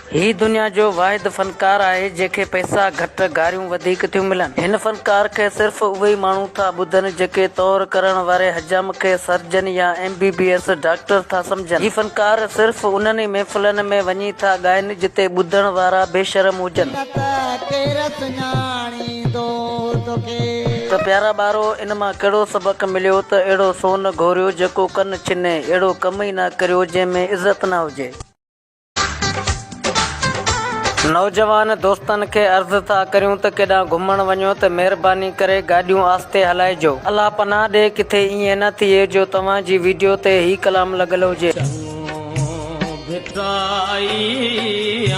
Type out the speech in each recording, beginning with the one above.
هي دنيا جو واحد فنڪار آهي جنهن کي پئسا گهٽ گاريون وڌيڪ ٿيون ملن. هن فنڪار کي صرف اهي ئي ماڻهو ٿا ٻڌن جيڪي طور ڪرڻ واري حجام کي سرجن يا M B B S doctor ٿا سمجهن. هي فنڪار صرف انهن ئي محفلن ۾ وڃي ٿا ڳائن جتي ٻڌڻ وارا بي شرم هجن. نه ته ڪير سڃاڻيندو توکي. ته پيارا ٻارو ان مان ڪهڙو سبق مليو ته اهڙو سون گهوريو جيڪو ڪن ڇني، اهڙو ڪم ئي نه ڪريو جنهن ۾ عزت نه هجي. نوجوان دوستن کي عرض ٿا ڪريون ته ڪيڏانهن گهمڻ وڃو ته مهرباني ڪري گاڏيون آهستي هلائجو. الله پناهه ڏي ڪٿي ائين نه ٿئي جو توهان جي ويڊيو تي هي ڪلام لڳل هجي. چڱو ڀٽائي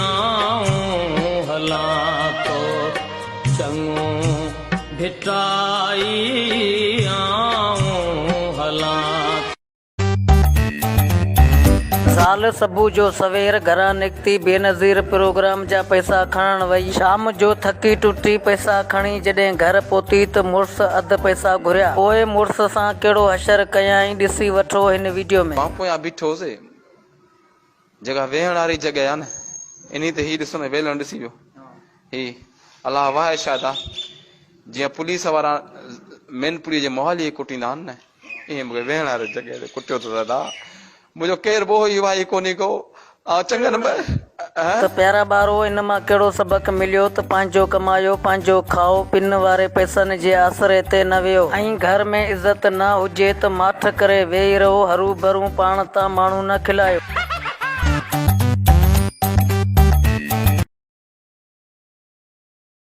آئون هلان ٿو چڱو ڀٽائي آئون هلان ٿو. زال صبح جو سوير گهران نڪتي بينظير پروگرام جا پئسا کڻڻ وئي. شام جو ٿڪي ٽٽي پئسا کڻي جڏهن گهر پهتي ته مڙس اڌ پئسا گهريا. پوء مڙس سان ڪهڙو حشر ڪيائين ڏسي وٺو هن ويڊيو ۾. مان پويان بيٺو هوس. جيڪا ويهڻ واري جڳهه آهي نه انهي تي هي ڏسو نه ويلڻ ڏسي ويو هي الله واهه شاهد آ جيئن پوليس وارا مين پوليس جي موهالي کي ڪٽيندا آهن نه ائين مونکي ويهڻ واري جڳهه تي ڪٽيو اٿس ادا منهنجو ڪير ٻوهه ئي واهي ڪونهي ڪو آ چڱن ته پيارا ٻارو ان مان ڪهڙو سبق مليو ته پنهنجو ڪمايو پنهنجو کائو پن واري پئسن جي آسري تي نه ويهو ۽ گهر ۾ عزت نه هجي ته ماٺ ڪري ويهي رهو هروڀرون پاڻ تان ماڻهو نه کلايو.